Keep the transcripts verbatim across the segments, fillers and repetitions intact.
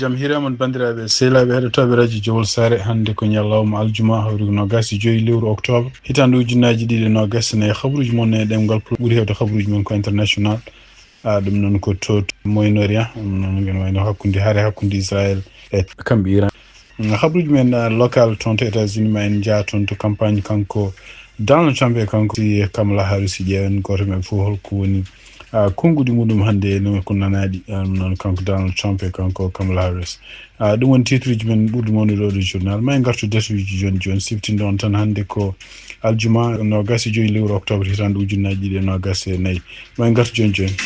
Jam hiirii e mon, banndiraaɓe sehilaaɓe heɗotooɓe Radio Jowol Saare. Hannde ko ñalawma aljuma, hawri ko noogaas e joy lewru octobre, hitaande ujunnaaji ɗiɗi e noogaas e nayi. Habruuji mon e ɗemngal Pulaar, ɓuri heewde habruuji mon ko international. Ah, ɗum noon ko to Moyen-Orient, ɗum noon ene wayno hakkunde hare hakkunde Israël e kamɓe Iran. Mm, habruuji men, ah, local toon to États-Unis, ma en njah toon to campagne kanko Donald Trump e kanko si Kamala Harris, ƴeewen gooto maɓɓe fof holko woni, ah, konnguɗi muɗum hannde e no ko nanaaɗi, ah, ɗum noon kanko Donald Trump e kanko Kamala Harris. Ah, ɗum woni titre uji men ɓurɗi mawnude oo ɗoo journal. Ma en ngartu date uji jooni jooni, siftindo on tan hannde ko aljuma noogaas e joy lewru octobre hitaande ujunnaaji ɗiɗi e noogaas e nayi. Ma en ngartu jooni jooni.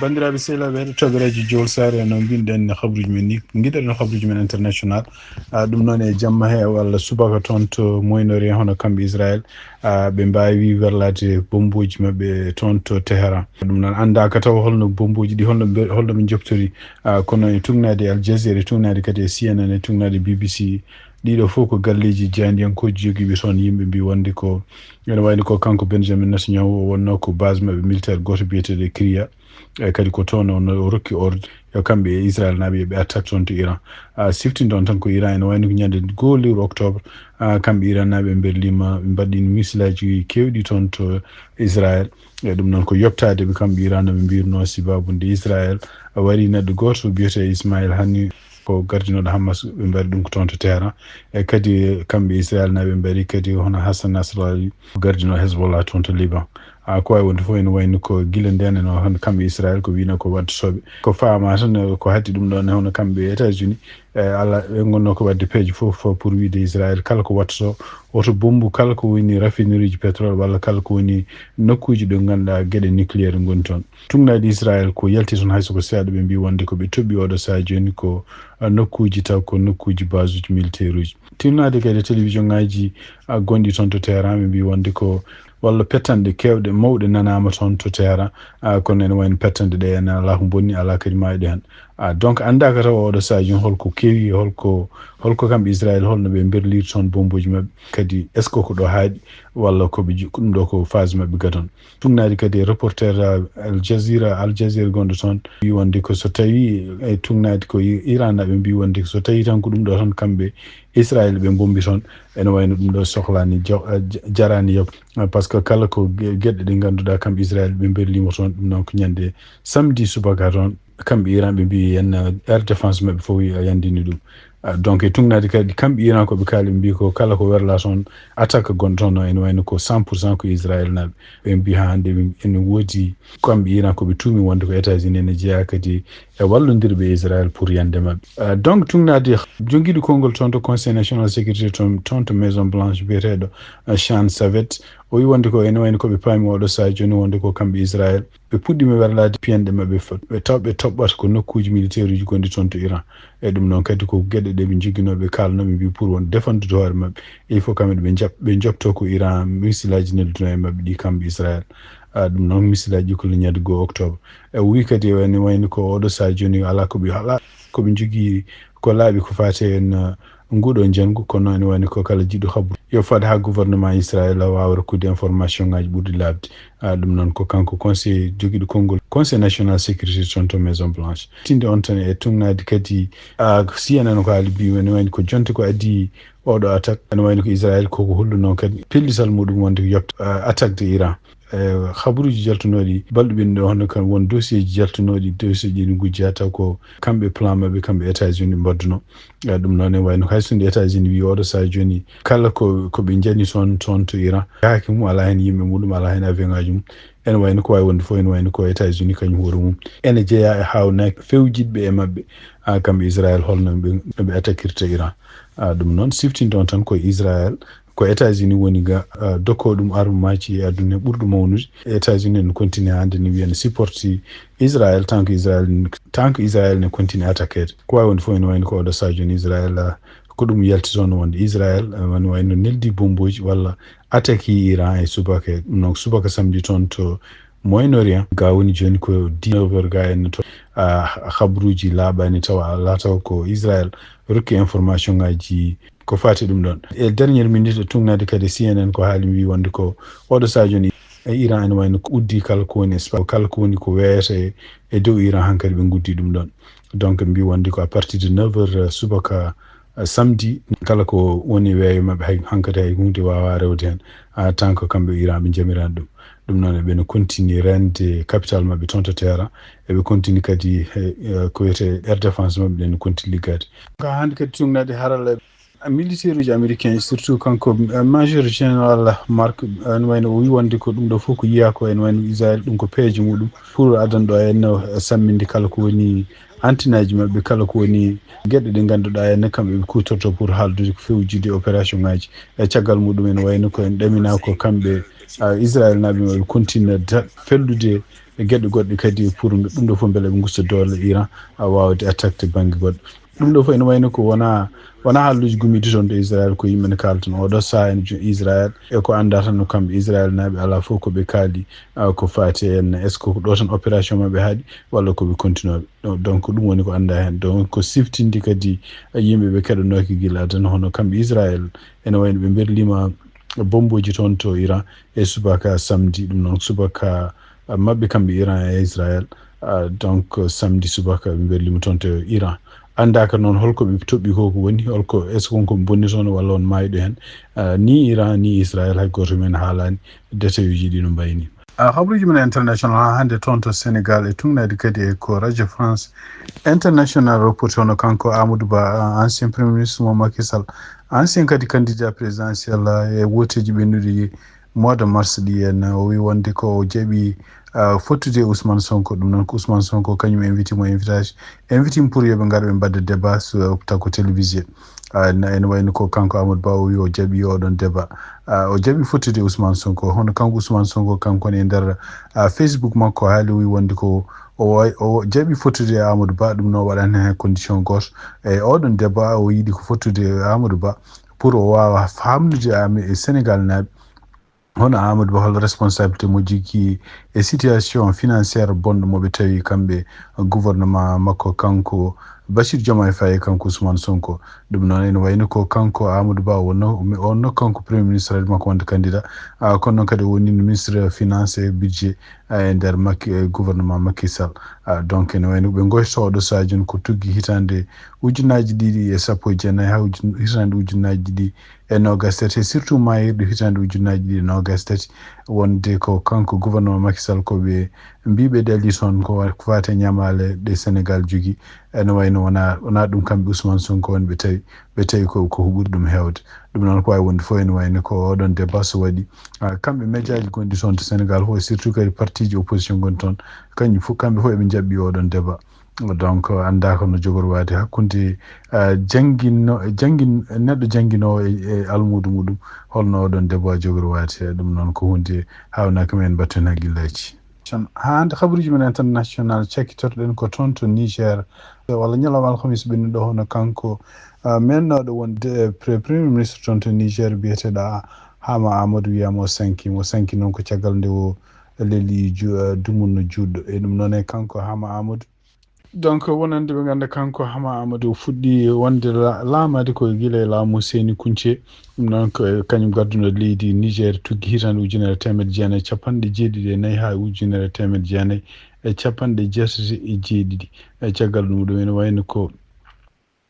Banndiraaɓe sehilaaɓe heɗotooɓe Radio Jowol Saare, no mbinɗen habruuji men ni, ngiɗen habruuji men international. Ah, ɗum noon e jamma he walla subaka toon to Moyen-Orient, hono kamɓe Israël, ah, ɓe mbaawi werlaade bombooji maɓɓe toon to Teheran. Ɗum noon anndaaka taw holno bombooji ɗi, holno ɓe, holno ɓe njoftori. Ah, kono e tugnaade Al Jazeera, e tugnaade kadi e C N N, e tugnaade B B C, ɗiɗo fof ko galleeji jaandiyankooji jogiiɓe toon. Yimɓe mbi wonde ko, ene wayno ko kanko Benjamin Netanyahu, o wonno ko base maɓɓe militaire gooto biyeteeɗo e Kiryat. E kadi ko toon o, o rokki ordre yo kamɓe e Israël naaɓe yo ɓe attaque toon to Iran. A siftinde on tan ko Iran ene wayno ko ñande goo lewru octobre, ah, kamɓe Iran naaɓe mberlima, ɓe mbaɗɗini misilaaji keewɗi toon to Israël. E ɗum noon ko yoɓtaade ɓe kamɓe Iran no ɓe mbirno sibabu nde Israël wari neɗɗo gooto biyetee Ismail Haniyeh ko gardinooɗo Hamas, ɓe mbaɗi ɗum ko toon to Teheran. E kadi kamɓe Israël naaɓe mbaɗi kadi hono Hassan Nasrallah gardinooɗo Hezbollah toon to Liban. A ko wawi wonde fof ene wayno ko gila nden ene hono kamɓe Israël ko wino ko wattotooɓe. Ko faama tan, eh, ko hatti ɗum ɗon e hono kamɓe États-Unis, eh, ala ɓe ngonno ko wadde peeje fof fof pour wiide Israël kala ko wattoto, woto bombu kala ko woni raffinerie ji pétrole walla kala ko woni nokkuji ɗo ngannduɗaa geɗe nucléaire ngoni toon. Tugnaade Israël ko yalti toon hay soko seeɗa, ɓe mbi wonde ko ɓe toɓɓi oɗo saha jooni ko, ah, nokkuji taw ko nokkuji base uji militaire uji. Tinnaade kadi e télévision ngaji, ah, gonɗi toon to Teheran, ɓe mbi wonde ko walla pettanɗe kewɗe mawɗe nanaama toon to Teheran, ah, kono ene wayno pettande ɗe ene alaa ko bonni, alaa kadi maayɗo heen. Ah, donc anndaaka taw oɗo saha jooni holko kewi, holko, holko kamɓe Israël, holno ɓe mberliri toon bombuji maɓɓe, kadi est-ce que ko ɗo haaɗi walla ko ɓe ji-, ko ɗum ɗo ko phase maɓɓe gadon. Tugnaade kadi e reporter, ah, Al Jazeera, Al Jazeera gonɗo toon, wi wonde ko so tawi e tugnaade ko I-, Iran naɓe mbi wonde so tawi tan ko ɗum ɗo tan kamɓe Israël ɓe bombi toon, ene wayno ɗum ɗo sohlani jo-, ah, ja-, jarani yoɓ. Ah, parce que kala ko ge-, geɗe ɗe ngannduɗaa kamɓe Israël ɓe mberlima toon, ɗum noon ko ñande samedi subaka toon, kamɓe Iran ɓe mbi en, ah, air défense maɓɓe fof wi a yandini ɗum. Ah, donc e tugnaade kadi kamɓe Iran ko ɓe kaali ɓe mbi ko kala ko werla toon attaque gonɗo toon o ene wayno ko cent pour cent ko Israël naɓe. Ɓe mbi ha hannde ɓe ene woodi kamɓe Iran ko ɓe tuumi wonde ko États-Unis ene jeeya kadi e wallodirɓe Israël pour yande maɓɓe. Ah, donc tugnaade jogiiɗo konngol toon to Conseil National Sécurité toon, toon to Maison Blanche biyeteeɗo, ah, Sean Savett, o wi wonde ko ene wayno ko ɓe paami oɗo saha jooni wonde ko kamɓe Israël ɓe puɗɗiima werlaade piyanɗe maɓɓe fo-, ɓe taw ɓe toɓɓata ko nokkuuji militaire uji gonɗi toon to Iran. E ɗum noon kadi ko geɗe ɗe ɓe njoginoo, ɓe kaalnoo, ɓe mbii pour won defandude hoore maɓɓe, il faut quand même ɓe njaɓ-, ɓe njoɓtoo ko Iran misilaaji neldunoo e maɓɓe ɗi kamɓe Israël. Ah, ɗum noon misilaaji ɗi ko le ñande goo octobre. E o wii kadi ene wayno ko oɗo saha jooni alaa ko ɓe, alaa ko ɓe njogii ko laaɓi ko faati en, ah, nguɗo njanngu, kono ene wayno ko kala jiɗɗo habru yo faade haa gouvernement Israël waawa rokkude information ngaji ɓurɗi laaɓde. Ah, ɗum noon ko kanko conseil jogiiɗo konngol Conseil National Sécurité toon to Maison Blanche. Tinde on tan e tugnaade kadi, ah, C N N ko haali mbi ene wayno ko jonte ko adii oɗo attaque, ene wayno ko Israël koko holluno kadi pellital muɗum wonde ko yoɓta, ah, attaque de Iran. E habaruuji jaltunooɗi balɗe ɓennuɗe, hono kan won dossier ji jaltunooɗi, dossier ji ɗi ngujjata ko kamɓe plan maɓɓe, kamɓe États-Unis mbaɗduno. E ɗum noon ne wayno hay so nde États-Unis wi oɗo saha jooni kala ko, ko ɓe njani toon, toon to Iran, yaaki mum alaa heen yimɓe muɗum, alaa heen avion ngaji mum. Ene wayno ko wawi wonde fof, ene wayno ko États-Unis kañum hoore mum ene jeeya e haawnaki fewjitɓe e maɓɓe, a, kamɓe Israël holno ɓe, no ɓe attaquirta Iran. A, ɗum noon siftinde on tan ko Israël, ko États-Unis woni ga, ah, dokkoo ɗum arme maaji e aduna ɓurɗo mawnude. États-Unis ne continue hannde ne wiya ne supporti Israël, tant que Israël, tant que Israël ne continue attaqueede. Ko wawi wonde fof ene wayno ko oɗo saha jooni Israël, ah, ko ɗum yalti toon wonde Israël, ah, wano wayno neldi bomboji walla attaque Iran e subaka. Ɗum noon subaka samedi toon to Moyen-Orient. Ga woni jooni ko dix-neuf heures ga en to, ah, habruuji laaɓaani tawa alaa taw ko Israël rokki information ngaji ko faati ɗum ɗoon. E dernière minute, e tuugnaade kadi C N N ko haali mbi wonde ko oɗo sahaa jooni e Iran ene wayno ko uddi kala ko woni espace, kala ko woni ko weeyata e, e dow Iran hankadi ɓe nguddi ɗum ɗoon. Donc mbi wonde ko à partir de neuf heures subaka, eh, samedi, kala ko woni weeyo maɓɓe hay hankadi hay huunde waawaa rewde heen, ah, tant que kamɓe Iran ɓe njamiran ɗum. Ɗum noon eɓe no continue rende capital maɓɓe toon to Téhéran. Eɓe continue kadi, eh, eh, ko wiyetee air défense maɓɓe ɗen no continue liggaade. Ka hannde kadi tuugnaade haralleeɓe, militaire uji américain, surtout kanko, eh, major général Mark, eh, ene wayno o wi wonde ko ɗum ɗo fof ko yiyaa ko ene wayno Israël ɗum ko peeje muɗum pour adan ɗo henno, eh, samminde kala ko woni antinaji maɓɓe, kala ko woni geɗe ɗe ngannduɗaa henno kamɓe ɓe kuutorto pour haaldude ko fewjude opération ngaji. E caggal muɗum ene wayno ko en ɗamina ko kamɓe, ah, Israël naaɓe maɓe continue da-, fellude e geɗe goɗɗe kadi pour ɗum ɗo fof mbele ɓe gusta doole Iran, ah, wawde attaque to bangge goɗɗo. Ɗum ɗo fof ene wayno ko wona, wona haalluuji gumiiɗi toon to Israël, ko yimɓe ne kaala toon. Oɗo sahaa en jo-, Israël, e ko anndaa tan no kamɓe Israël naaɓe alaa fof ko ɓe kaali, ah, ko faati en, est-ce que ko ɗo tan opération maɓɓe haaɗi, walla ko ɓe continue? Donc ɗum woni ko anndaa heen. Donc ko siftinde kadi, ah, yimɓe ɓe keɗanooki gila tan, hono kamɓe Israël, ene wayno ɓe mberliima bombooji toon to Iran e subaka samedi, ɗum noon subaka, ah, maɓɓe kamɓe Iran e Israël. Ah, donc, samedi subaka ɓe mberliima toon to Iran. Anndaaka noon holko ɓe toɓɓi ko, ko woni, holko, est-ce que won ko ɓe bonni toon walla won maayɗo heen? Ah, ni Iran, ni Israël, hay gooto men haalaani détail uji ɗi no mbayi ni. Ah, habruuji men international haa hannde toon to Sénégal e tuugnaade kadi e ko Radio France International reporti hono kanko Amadou Ba, ah, ancien premier ministre mo Macky Sall, ancien kadi candidat présidentiel, ah, e wooteeji ɓennuɗi mois de mars ɗi en, o wi wonde ko o jaɓi, ah, fottude e Ousmane Sonko. Ɗum noon ko Ousmane Sonko kañum invité mo invitation, invité mo pour yo ɓe ngar ɓe mbaɗa débat sur, ah, tako télévisé. Ah, na, ene wayno ko kanko Amadou Ba o wi o jaɓi oɗon débat. Ah, o jaɓi fottude e Ousmane Sonko. Hono kanko Ousmane Sonko kanko ne e nder, ah, Facebook makko haali o wi wonde ko o wa-, o jaɓi fottude e Amadou Ba, ɗum no waɗani heen condition gooto. E oɗon débat o yiɗi ko fottude e Amadou Ba pour o waawa faamnude ami-, e Sénégal naaɓe. Hono Amadou Ba, hol responsabilité mo jogii e situation financière bonɗo mo ɓe tawi kamɓe gouvernement makko, kanko Bassirou Diomaye Faye, kanko Ousmane Sonko? Ɗum noon ene wayno ko kanko Amadou Ba wonno, wonno kanko premier ministre makko wonde candidat, ah, kono noon kadi o woni ministre finance et budget, ah, e nder Macky, e gouvernement Macky Sall. Ah, donc ene wayno ɓe ngoyto oɗo sahaa jooni ko tuggi hitaande ujunnaaji ɗiɗi e sappo e jeenayi haa ujun-, hitaande ujunnaaji ɗiɗi e noogaas tati, e surtout maayirɗe hitaande ujunnaaji ɗiɗi e noogaas tati, wonde ko kanko gouvernement Macky Sall ko ɓe mbiiɓe dali toon ko wa-, ko faati e ñamaale ɗe Sénégal jogii. Ene wayno wona, wona ɗum kamɓe Ousmane Sonko woni ɓe tawi, ɓe tawi ko, ko ɓuri ɗum heewde. Ɗum noon ko waawi wonde fof ene wayno ko oɗon débat so waɗi, ah, kamɓe médiaji gonɗi toon to Sénégal fof, surtout kadi partiji opposition gonɗi toon, kañum fof, kamɓe fof eɓe njaɓɓi oɗon débat. Donc anndaaka no jogori waade hakkunde, ah, jannginno, janngin-, neɗɗo jannginoowo e, e almuudo muɗum, holno oɗon débat jogori waade. Ɗum noon ko huunde haawnaa kam en mbatten hakkillaaji. Haa hannde, habaruuji men international cakkitorɗen ko toon to Niger, walla ñalawma alhamis ɓennuɗo, hono kanko, ah, mennooɗo wonde, eh, pre-, premier ministre toon to Niger, biyeteeɗo Hama Amadou, wiyaama o sanki. Mo sanki noon ko caggal nde o leli ju-, eh, dumunna juutɗo. E ɗum noon e kanko Hama Amadou. Donc, wonande ɓe ngannda, kanko Hama Amadou o fuɗɗi wonde la-, laamaade ko gila e laamu Seni Kunce. Ɗum noon ko kañum gadduno leydi Niger tuggi hitaande ujunere e teemedde jeenayi e capanɗe jeeɗiɗi e nayi haa ujunere e teemedde jeenayi e capanɗe jeetati e jeeɗiɗi. E caggal ɗum, ɗum ene wayno ko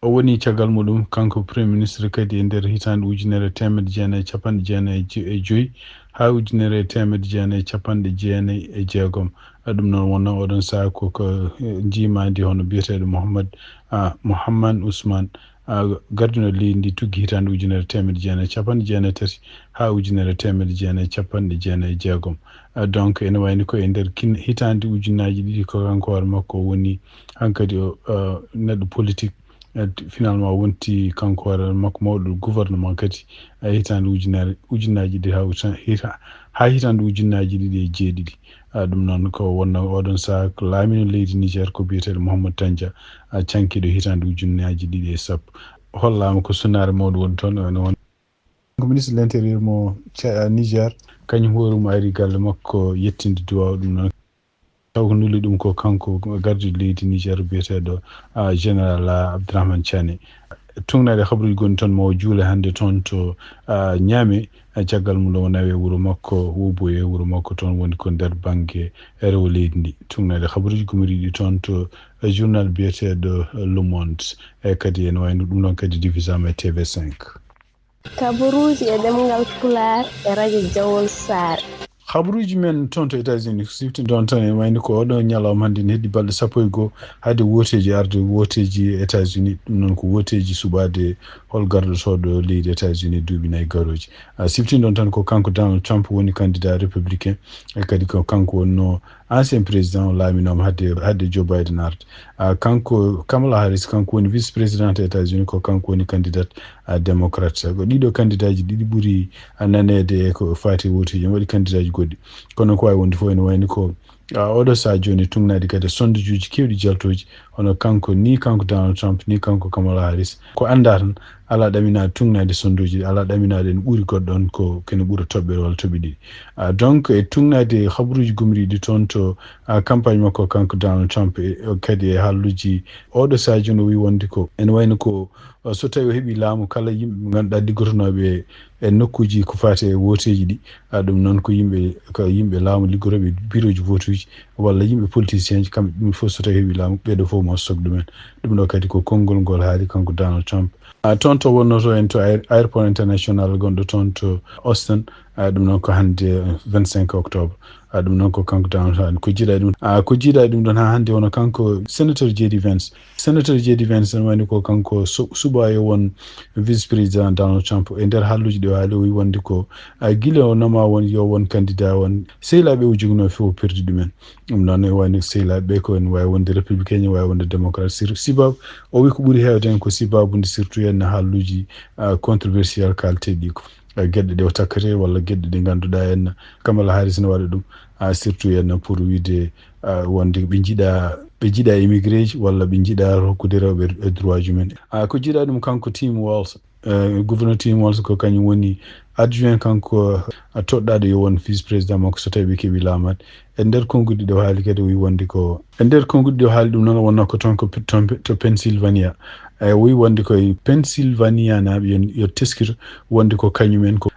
o woni caggal muɗum, kanko Premier Ministre kadi e nder hitaande ujunere e teemedde jeenayi e capanɗe jeenayi e joy haa ujunere e teemedde jeenayi e capanɗe jeenayi e jeegom. Ɗum noon wonnoo oɗon sahaa ko, ko, eh, njiimaandi hono biyeteeɗo Mohammad, ah, Mohammad Ousmane, ah, gardino leydi ndi tuggi hitaande ujunere e teemedde jeenayi e capanɗe jeenayi e tati haa ujunere e teemedde jeenayi e capanɗe jeenayi e jeegom. Ah, donc, ene wayni ko e nder kin-, hitaande ujunnaaji ɗiɗi ko kanko hoore makko o woni hankadi o, ah, neɗɗo politique. Eh, finalement wonti kanko hoore makko mawɗo gouvernement kadi, eh, hitaande ujunere, ujunnaaji ɗiɗi haa usa-, hita-, haa hitaande ujunnaaji ɗiɗi e jeeɗiɗi. Ah, ɗum noon ko wonnoo oɗon sahaa ko laamino leydi Niger ko biyeteeɗo Mohamed Tanja, ah, cankiiɗo hitaande ujunnaaji ɗiɗi e sappo. Hollaama ko sunnaare mawɗo woni toon, ene won- Ko ministre de l'intérieur mo Niger, kañum hoore mum ari galle makko yettinde duwaaw ɗum noon. Taw ko nuli ɗum ko kanko gardiiɗo leydi Niger biyeteeɗo général Abdourahmane Tiani. Tungnaade habaruuji gonɗi toon mo juule hannde toon to Niamey. Caggal mum ɗo o nawe wuro makko, woboye wuro makko toon woni ko nder bannge rewo leydi ndi. Tungnaade habaruuji gomoriiɗi toon to journal biyeteeɗo Le Monde. E kadi ene wayno ɗum ɗon kadi divisaama e T V cinq. Kabaruuji e ɗemngal Pulaar e rajo Jawol Saare. Habaruuji men toon to États-Unis ko sifti ɗon tan, ene wayno ko oɗo ñalawma hannde ne heddi balɗe sappo e goo hade wooteeji arde, wooteeji États-Unis, ɗum noon ko wooteeji suɓaade hol gardotooɗo leydi États-Unis duuɓi nayi garooji. A sifti ɗon tan ko kanko Donald Trump woni candidat républicain, e kadi ko kanko wonno ancien président o laaminooma hade hade Joe Biden arde. A kanko Kamala Harris, kanko woni vice président États-Unis, ko kanko woni candidat a démocrate. Ko ɗiɗo candidatji ɗiɗi ɓuri a naneede e ko faati e wooteeji, ene waɗi candidatji goɗɗi. Kono ko waawi wonde fof ene wayni ko a oɗo saha jooni tungnaade kadi sondejuuji keewɗi jaltooji, hono kanko ni, kanko Donald Trump ni, kanko Kamala Harris. Ko anndaa tan, alaa ɗaminaaɗo tungnaade sondejuuji, alaa ɗaminaaɗo ene ɓuri goɗɗo on ko kene ɓura toɓɓere walla toɓɓe ɗiɗi. A donc e tungnaade habaruuji gomoriiɗi toon to a campagne makko kanko Donald Trump, e kadi e haalluuji oɗo saha jooni o wi wonde ko ene wayno ko so tawi o heɓi laamu kala yimɓe ɓe ngannduɗaa liggotonooɓe e nokkuuji ko faati e wooteeji ɗi. A ɗum noon ko yimɓe ko yimɓe laamu liggotooɓe e birooji votuuji walla yimɓe politicienji, kamɓe ɗum fof so tawi heɓi laamu ɓeeɗo fof mo sok ɗumen. Ɗum ɗo kadi ko konngol ngol haali kanko Donald Trump. A toon to wonnoto en to aéroport international gonɗo toon to Austin. A ɗum noon ko hannde vingt-cinq octobre. A ɗum noon ko kanko Donald Trump ko jiiɗa ɗum. A ko jiiɗa ɗum ɗon haa hannde, hono kanko sénateur J D Vance. Sénateur J D Vance ene wayno ko kanko suɓaayo won vice président Donald Trump. E nder haalluuji ɗi o haali o wi wonde ko a gila o nama won yo won candidat won sehlaaɓe o joginoo fof o perdi ɗumen. Ɗum noon e wayno sehlaaɓe ɓe ko ene waawi wonde républicain, waawi wonde démocrate, sibabu o wi ko ɓuri heewde heen ko sibabude surtout heen haalluuji controversial kaalteeɗi ko geɗe ɗe o takkete walla geɗe ɗe ngannduɗaa en Kamala Harris ne waɗa ɗum. Surtout en pour wiide wonde ɓe njiɗa ɓe njiɗa immigré ji walla ɓe njiɗa hokkude rewɓe droit ji men. Ko jiiɗa ɗum kanko Tim Walz, gouverneur Tim Walz ko kañum woni adjoint kanko toɗɗaaɗo yo won vice président makko so tawi ɓe keɓi laamaade. E nder konnguɗi ɗo haali kadi o wi wonde ko e nder konnguɗi ɗo haali ɗum noon wonnoo ko toon ko to Pennsylvania. E o wi wonde koye Pennsylvania naaɓe yo teskito wonde ko kañumen ko